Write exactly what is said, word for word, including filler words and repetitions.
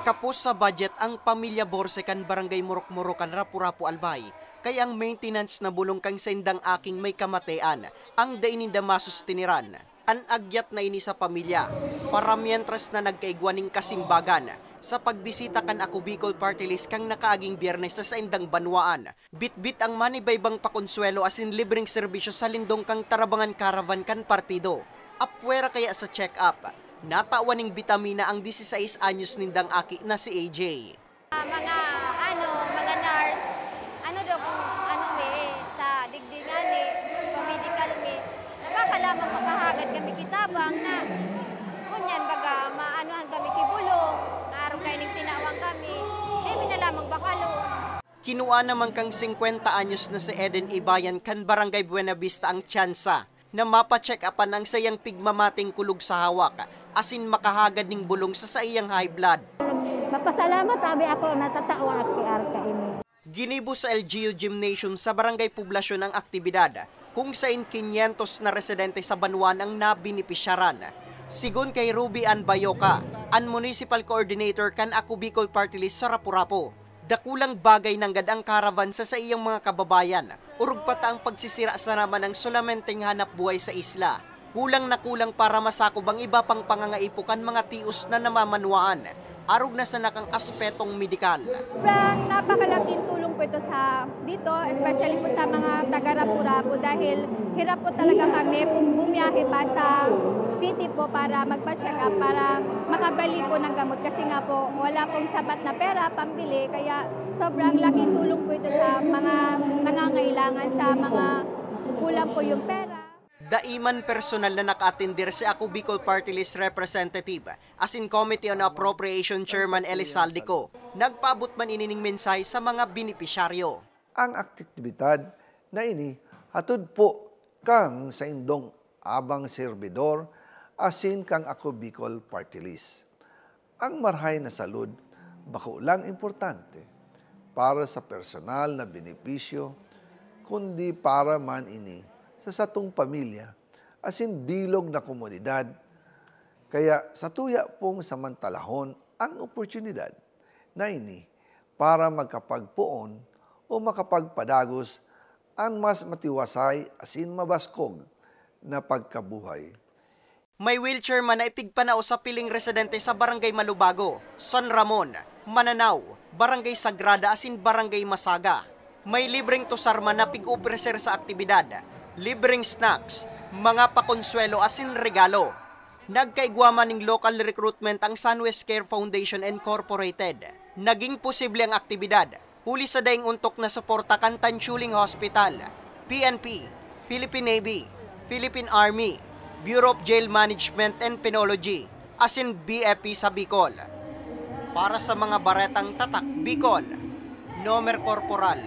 Kapos sa budget ang pamilya Borse kan Barangay Murok-Murok kan Rapu-Rapu, Albay, kaya ang maintenance na bulong kan saindang aking may kamatean ang dai ninda masustiniran. An agyat na ini sa pamilya, para mientras na nagkaigwa nin kasimbagan sa pagbisita kan Ako Bicol Party List kan nakaaging Biyernes sa saindang banwaan. Bitbit ang manibaybang pakonsuwelo asin libreng serbisyo sa lindong kan Tarabangan Caravan kan partido. Apwera kaya sa check-up, natawan ning bitamina ang dieciséis anyos nindang aki na si A J. Ah, mga, ano, mga nurse, ano daw kung ano mi, sa digdi ngani, pa-medical mi, nakakalamang makahagad kami ki tabang na, ngunyan, baga, maanuhan kami ki bulong, na arog kayo ning tinawang kami, di mi na lamang bakalo. Kinua naman kan singkwenta anyos na si Eden Ibayan kan Barangay Buenavista ang tsansa na mapa-check-upan ang saiyang pigmamating kulog sa hawak asin makahagad ning bulong sa saiyang high blood. Mapasalamat abi ako, natatawan ako ki Arca ini. Ginibo sa L G U Gymnasium sa Barangay Poblacion ang aktibidad, kung sain quinientos na residente sa banwaan ang nabenepisyaran. Sigon kay Ruby Ann Bayoca, an municipal coordinator kan Ako Bicol Party List sa Rapu-Rapu, dakulang bagay nanggad ang caravan sa saiyang mga kababayan, orog pa ta ang pagsisira sa naman ang solamenteng hanap buhay sa isla. Kulang na kulang para masakop ang iba pang pangangaipo kan mga tios na namamanwaan, arog na sana kan aspetong medikal. Sobrang napakalaking tulong po ito sa dito, especially po sa mga taga Rapu-Rapu, dahil hirap po talaga kami bumiyahe pa sa city po para magpa-check up, para makabili po ng gamot kasi nga po wala pong sapat na pera pambili, kaya sobrang laking tulong po ito sa mga nangangailangan, sa mga kulang po yung pera. Dai man personal na nakaatender si Ako Bicol Party List Representative asin Committee on Appropriation Chairman Elizalde Co. Nagpaabot man ini ning mensahe sa mga benepisyaryo. Ang aktibidad na ini hatod po kan saindong abang serbidor asin kan Ako Bicol Party List. Ang marahay na salud bako lang importante para sa personal na benepisyo, kundi para man ini sa satong pamilya asin bilog na komunidad. Kaya satuya pong samantalahon ang oportunidad na ini para magkapagpoon o makapagpadagos an mas matiwasay asin mabaskog na pagkabuhay. May wheelchair man na ipigpanao sa piling residente sa Barangay Malubago, San Ramon, Mananao, Barangay Sagrada asin Barangay Masaga. May libreng tusar man na pig-opreser sa aktibidad, libreng snacks, mga pakonsuwelo asin regalo. Nagkaigwa man ning local recruitment ang Sunwest Care Foundation Incorporated. Naging posible ang aktibidad huli sa daing ontok na suporta kan Tanchuling Hospital, P N P, Philippine Navy, Philippine Army, Bureau of Jail Management and Penology, asin B F P sa Bicol. Para sa mga baretang tatak Bicol, Nomer Corporal.